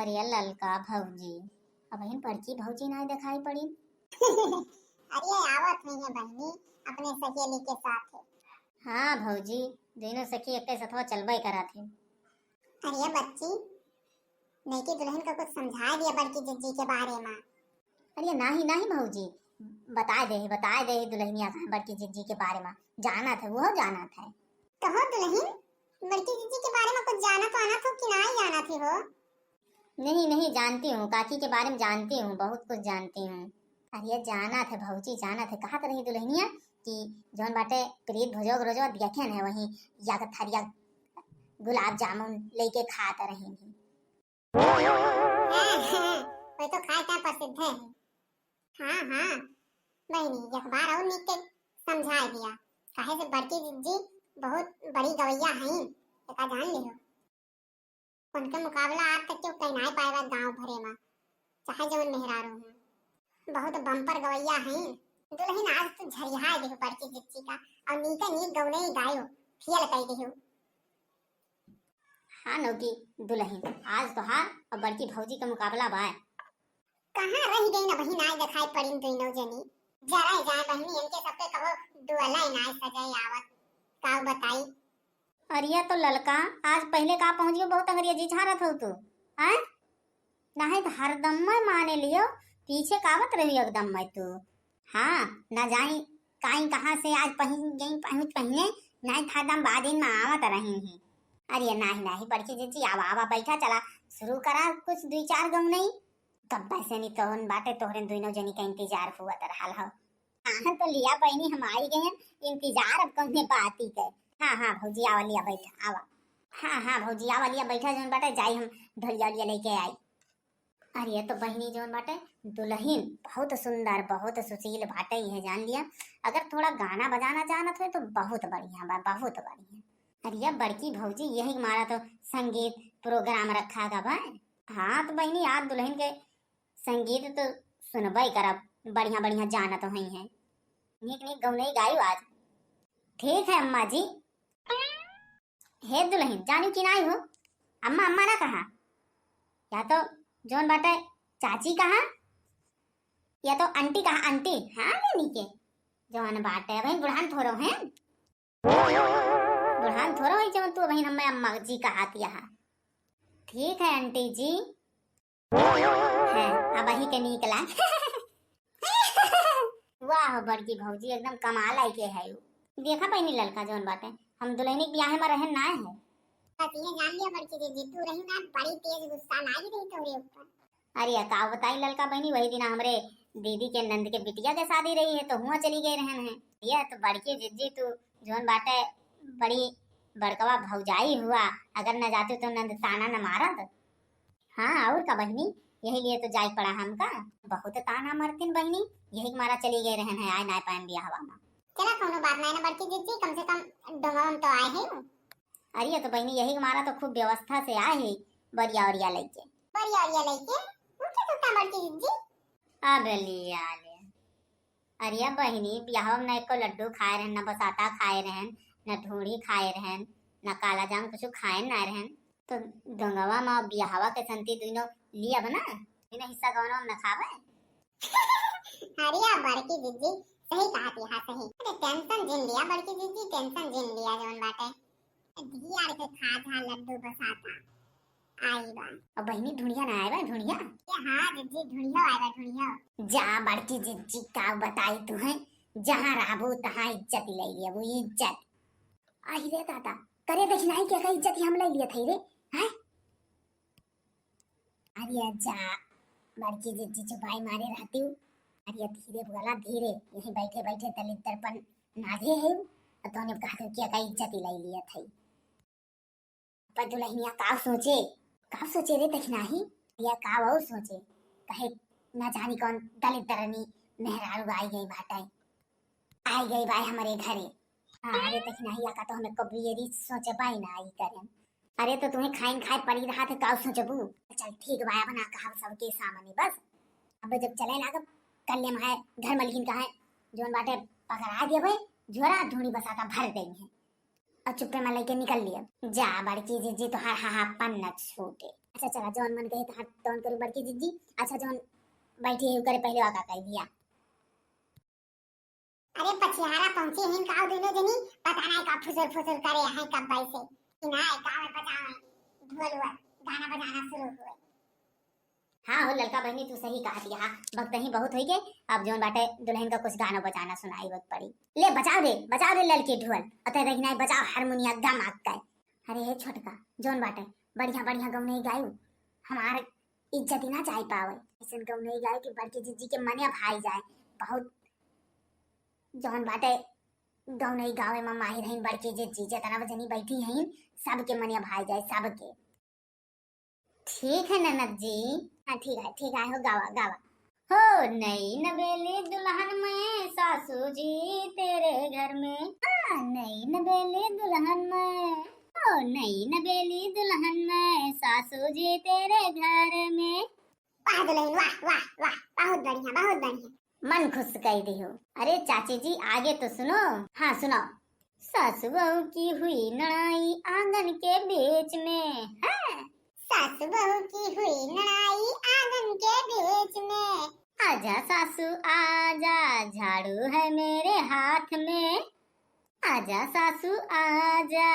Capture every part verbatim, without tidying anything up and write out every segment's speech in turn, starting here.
अरे ललका भौजी, अबहिन बड़की भौजी नाहीं देखाई पड़ी। अरे आवत हुइहैं बहिनी, अपने सहेली के साथ। हाँ भौजी, दुइनों सखी एक्के सथवा चलबै करत ही। अरे बच्ची, नइकी दुलहिन का कुछ समझाइ दिया बड़की जिज्जी के बारे मा। अरे नाहीं नाहीं भौजी, बताइ देही, बताइ देही दुलहिनिया का बड़की जिज्जी के बारे मा। जानत है, उहो जानत है। कहो दुलहिन, बड़की जिज्जी के बारे मा कुछ जानत वानत हो कि नाहीं जानत ही हो? नहीं नहीं, जानती हूँ, काकी के बारे मा जानती हूँ, बहुत कुछ जानती हूँ। अरे जानत है भौजी, जानत है, कहत रही दुलहिनिया कि जौन बाटे प्रीत भुजोग रोजवा देखेन है, वहीं या थरिया गुलाब जामुन लइके खात रही। हाँ, हाँ, वही तो खाए का प्रसिद्ध है। हाँ, हाँ, बहिनी, एक बार और नीक के समझाइ दिया, काहे से बड़की जिज्जी बहुत बड़ी गवैया हईन, एका जान लिहो। उनके मुकाबला आज तक केहू कइ नाहीं पाए बा गाँव भरे मा, चाहे जवन मेहरारू हों। बहुत बम्पर गवैया हईन। दुलहिन आज तू झरिहाइ दिहो बड़की जिज्जी का, और नीके नीक गवनई गायो, फेल कइ दिहो। हाँ नौकी दुलहिन, आज तोहार और बड़की भौजी के मुकाबला बा। कहाँ रहि गइन बहिन, नाहीं देखाई पड़िन दुइनों जनी। जरा जाए बहिनी, इनके सबके कबो दुअला नाहीं सजाए आवत, काउ बताई। अरे तो ललका, आज पहिले का पहुँच गयो, बहुत अंगरिया जी झारत हो तू, हैं? नाहीं तो हरदम मैं माने लियो, पीछे कावत रही एकदम मैं तू। हाँ, ना जाई काई कहाँ से आज पहुँच गई, पहुँच पहिने, नाहीं था दम बादिन में आवत रही ही। अरे नाहीं, नाहीं, बड़की जिज्जी, आवा, आवा, बैठा, चला, शुरू करा कुछ दुई चार गवनई। कब से नहीं तोहन बाटे, तोहरे दुइनों जनी का इंतजार हुआ तर हाल हो। हाँ, तो लिया बहिनी, हम आई गए हैं, इंतजार अब कौने बाती के। हाँ, हाँ, भौजी, आवा, लिया, बैठा, आवा। हाँ, हाँ, भौजी, आवा, लिया, बैठा, जौन बाटे, जाई हम ढोलिया, उलिया लइके आई। अरे, ये तो बहिनी जौन बाटे, दुलहिन बहुत सुंदर, बहुत सुशील बाटे, ये जान लिया। अगर थोड़ा गाना बजाना जानत होए तो बहुत बढ़िया बा, बहुत बढ़िया। अरे, ये बड़की भौजी, यही मारा तो संगीत प्रोग्राम रखा गा बा। हाँ, तो बहिनी, आज दुलहिन के संगीत तो सुनबे करब, बढ़िया बढ़िया जानत होइहैं। नीक नीक गौनई गायु आज। ठीक है अम्मा जी। हे दुलहिन, जानी कि नाहीं हो? अम्मा, अम्मा ना कहा। या तो जौन बाटे चाची कहा, या तो आंटी कहा, आंटी। हाँ, ले नीके। जौन बाटे, अबहिन बुढ़ान थोरो हैं। बुढ़ान थोरो है जौन तू अबहिन हमें अम्मा जी कहात हया। ठीक है आंटी जी। हैं, अबही के नीक ला। वाह, बड़की भौजी एकदम कमाल आई के है। देखा बहिनी ललका जौन बाटे, हम दुलहिनी के बियाहे मा रहेन नाहीं है। बस ये जान लिया बड़की जिज्जी, तू रही ना बड़ी तेज गुस्सा ना आई रही तोहरे ऊपर। अरे का बताई ललका बहिनी, वही दिन हमरे दीदी के नंद के बिटिया के शादी रही है तो हुआँ चली गए रहेन है। ये तो बड़की जिज्जी तू जौन बाटे बड़ी बड़कवा भौजाई हुआ, अगर न जाती तो नंद ताना न मारत। हाँ, और का बहिनी, यही लिए तो जाए पड़ा हमका। बहुत ताना मरतिन बहिनी, यही के मारा चली गए रहेन है, आए नाहीं पाएन बियाहवा मा। चला, कौनो बात नाहीं ना बड़की जिज्जी, कम से कम डोंगवा मा तो आए हैं। अरे तो बहिनी, यही के मारा तो खूब व्यवस्था से आए हैं, बरिया उरिया लइके। बरिया उरिया लइके? उनके तो बड़की जिज्जी। अबे लिया ले। अरे बहिनी, बियाहवा मा न एको लड्डू खाए रहेन, न बसाता खाए रहेन, न ढूंढी खाए रहेन, न काला जाम कुछ खाए ना रहेन। तो डोंगवा मा बियाहवा के संती दुइनो लिया बना, दुइनो हिस्सा गौनवा मा न खावे। अरे बड़की जिज्जी, सही कहा थी, हाँ सही। अरे tension जिन लिया बड़की जिज्जी, tension जिन लिया जौन बाटे। धियार के खा जा लड्डू बसाता। आई बा। अब बहिनी ढूंढिया ना आए बा, ढूंढिया? ए हाँ जिज्जी, ढूंढिया आए बा, ढूंढिया। जा बड़की जिज्जी, का बताई तू है, जहाँ रहबू तहाँ इज्जत ले लिया, वो इज्जत। आई रे दादा, करे देखी नाहीं के का इज्जत ही हम ले लिया थे रे, हैं? अरे जा, बड़की जिज्जी चुपाई मारे रहती हूँ। अरे धीरे बोला, धीरे, यहीं बैठे बैठे दलिद्दर पर नाधे है, और तोने कहा तो क्या का इज्जत ही ले लिया थे। पर दुलहिनिया का सोचे, का सोचे रे देखनाही, या का वो सोचे, कहे ना जानी कौन दलित दरनी मेहरारू आई गई बाटे, आई गई बाय हमरे घरे। हाँ, अरे देखनाही, या का तो हमें कभी ये रीत सोचे पाई ना आई करे। अरे तो तुम्हें खाइन खाए पड़ी रहा थे, का सोचबू? चल ठीक बा, अब ना कहब सबके सामने बस। अब जब चले लागब, कल ले हमारे घर मलकिन का है, जोन बाटे पकड़ा दिए भाई, झोरा ढूंढी बसाता भर देंगे। और चुप्पे मा लइके निकल लिया। जा बड़की जिज्जी, तोहार हाहापन न छूटे। अच्छा चला, जौन मन कहे तहार तौन करी बड़की जिज्जी। अच्छा जौन बैठी है करे पहले वाका कह दिया। अरे पछिहारा पहुँचे हिन का दुनो जनी, पता नाहीं का फुसुर फुसुर करे हैं कब से। कि ना गावे बजावे, ढोल हुआ, गाना बजाना शुरू हुए। हाँ हो ललका बहिनी, तू सही कहत हया, भक्तही बहुत होई गए। अब जौन बाटे दुलहिन का कुछ गाना बजाना सुनाई बहुत पड़ी। ले बजाओ रे, बजाओ रे ललकी ढोल, अते रही नाहीं बजाओ हारमोनिया गम आग का। अरे हे छोटका, जौन बाटे बढ़िया बढ़िया गौनई गायू, हमार इज्जत ही ना जाए पावे। ऐसन गौनई गाए कि बड़की जिज्जी के मने भाई जाए। बहुत जौन बाटे गौनई गावे में माहिर हईन बड़की जिज्जी, जितना जनी बैठी हईन सबके मने भाई जाए, सबके। ठीक है ननद जी। हाँ ठीक है, ठीक है, हो गावा, गावा। हो नई नबेली दुलहन मैं सासू जी तेरे घर में। हाँ नई नबेली दुलहन मैं, हो नई नबेली दुलहन मैं सासू जी तेरे घर में। वाह दुलहिन वाह, वाह वाह, बहुत बढ़िया, बहुत बढ़िया। मन खुश कइ दिहू। अरे चाची जी आगे तो सुनो। हाँ सुनाओ। सासु बहू की हुई लड़ाई आंगन के बीच में। हाँ। सासु बहू की हुई लड़ाई आंगन के बीच में। आजा सासु आजा, झाड़ू है मेरे हाथ में। आजा सासु आजा,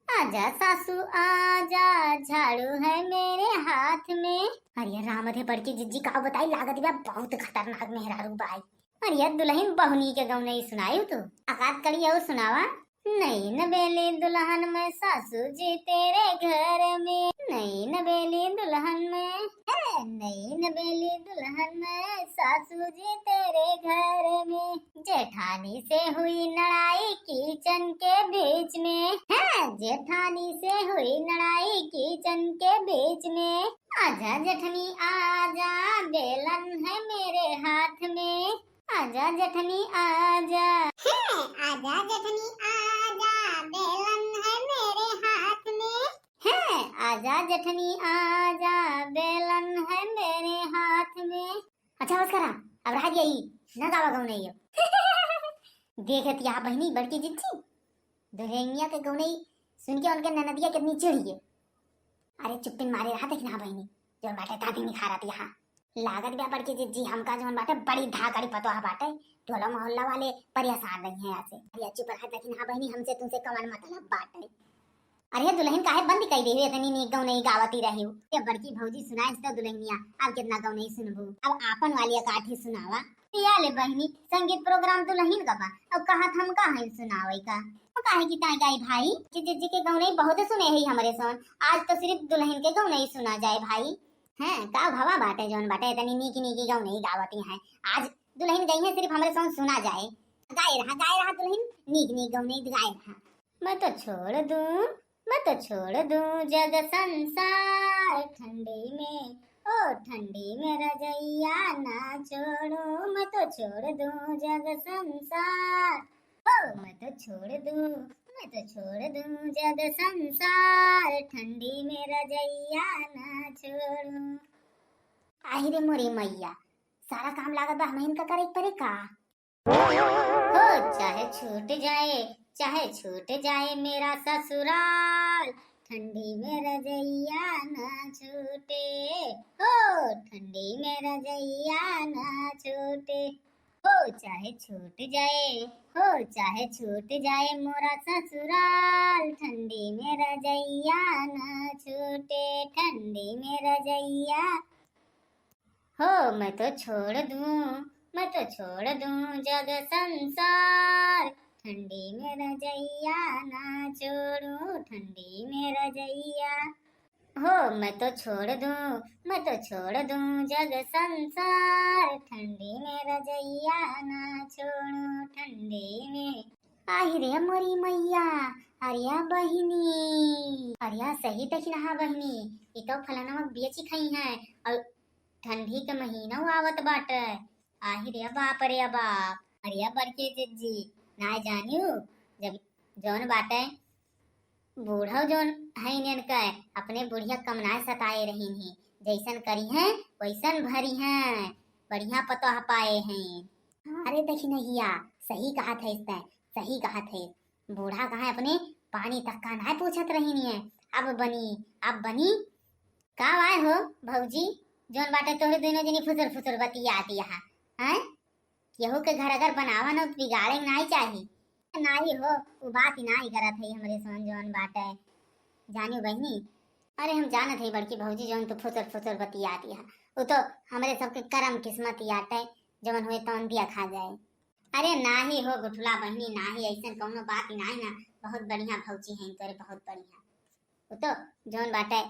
आजा सासु आजा, झाड़ू है मेरे हाथ में। अरे राम रे, बड़की जिज्जी का बताई, लागत बा बहुत खतरनाक मेहरारू बाई। अरे दुलहिन बहिनी के गौनई सुनायू तू। अकात कड़ी अउ सुनावा। नई नबेली दुलहन मैं सासू जी तेरे घर में, नई नबेली दुलहन मैं, हे, नई नबेली दुलहन मैं सासू जी तेरे घर में। जेठानी से हुई लड़ाई किचन के बीच में, हे, जेठानी से हुई लड़ाई किचन के बीच में। आजा जेठनी आजा, बेलन है मेरे हाथ में। आजा जेठनी आजा। हे, आजा जेठनी आजा, बेलन है मेरे हाथ में। हे, आजा जेठनी आजा, बेलन है मेरे हाथ में। अच्छा बस करा, अब रहा गया ई, ना गावा गौनई हो। देखत हया बहिनी बड़की जिज्जी, दुलहिनिया के गौनई सुन के उनके ननदिया कितनी चिढ़ी है। अरे चुप्पिन मारे रहा, देखना बहिनी, जौन बाटे दाँती निखारत हया। लागत बा बड़की जिज्जी हमका जौन बाटे बड़ी धाकड़ी पतोह बाटे, टोला मोहल्ला वाले परेशान रही हैं यहाँ से। अरे चुप रहा, देखना बहिनी, हमसे तुमसे कवन मतलब बाटे। अरे दुलहिन काहे बंद कइ देहू, इतनी नीक गौनई गावती रही। ये बड़की भौजी सुनाए तो दुलहिनिया, अब कितना गौनई सुनबू, अब आपन वाली अकाठी सुनावा। या ले बहिनी, संगीत प्रोग्राम दुलहिन का बा, अब कहा हम का है सुनावे का। तो काहे की ताई गाई भाई कि जिज्जी के गौनई बहुत सुने है हमरे सोन, आज तो सिर्फ दुलहिन के गौनई सुना जाए भाई। हैं, का भवा बाटे जौन बाटे, इतनी नीकी नीकी गौनई गावती हैं, आज दुलहिन गई है सिर्फ हमरे सोन सुना जाए। गाए रहा, गाए रहा दुलहिन, नीक नीक गौनई गाए रहा। मैं तो छोड़ दूं, मैं तो छोड़ दूं जग संसार ठंडी में, ओ ठंडी में रजैया ना छोड़ो। मैं तो छोड़ दूं जग संसार, ओ मैं तो छोड़ दूं, मैं तो छोड़ दूं जग संसार ठंडी में रजैया ना छोड़ो। आहि रे मोरी मैया, सारा काम लागत बा हमहिन का करे परे का? हो चाहे छूट जाए, चाहे छूट जाए मेरा ससुराल, ठंडी में रजैया ना छूटे। हो ठंडी में रजैया ना छूटे। हो चाहे छूट जाए, हो चाहे छूट जाए मोरा ससुराल, ठंडी में रजैया ना छूटे, ठंडी में रजैया। हो मैं तो छोड़ दूं, मैं तो छोड़ दूं जग संसार, ठंडी में रजैया ना छोड़ूं, ठंडी में रजैया। हो मैं तो छोड़ दूं, मैं तो छोड़ दूं जग संसार, ठंडी में रजैया ना छोड़ूं, ठंडी में। आहि रे मोरी मैया, अरिया बहिनी, अरिया सही देखी नहा बहिनी, ई तो फलनवा बेची खई है और ठंडी के महीना आवत बाटे। आहि रे बाप रे बाप। अरे बड़की जिज्जी, ना जानियो, जब जौन बाटे बूढ़ो जौन है इनके, अपने बुढ़िया कम ना सताए रहीन ही, जैसन करी हैं वैसन भरी हैं, बढ़िया पतोह पाए हैं। अरे देखी नहिया, सही कहत है, इसने सही कहत है। बूढ़ा कहाँ अपने पानी तक का ना पूछत रहीन है, अब बनी, अब बनी। का वाय हो भौजी, जौन बाटे तोहरे दुनो जनी फुसुर फुसुर बतियात यहाँ, हैं? केहू के घर अगर बनावा न, तो बिगाड़े के नाई चाही। नाई हो, उ बात ही नाई करत है हमरे सोन जौन बाटे, जानियो बहिनी। अरे हम जानत है बड़की भौजी, जौन तू फुसुर फुसुर बतियात यहाँ, उ तो हमरे सबके करम किस्मत ही आटे, जवन हुए तौन दिया खा जाए। अरे नाही हो गुठला बहिनी, नाही, ऐसन कौनो बात ही नाही ना। बहुत बढ़िया भौजी हैं तोरे, बहुत बढ़िया। उ तो जौन बाटे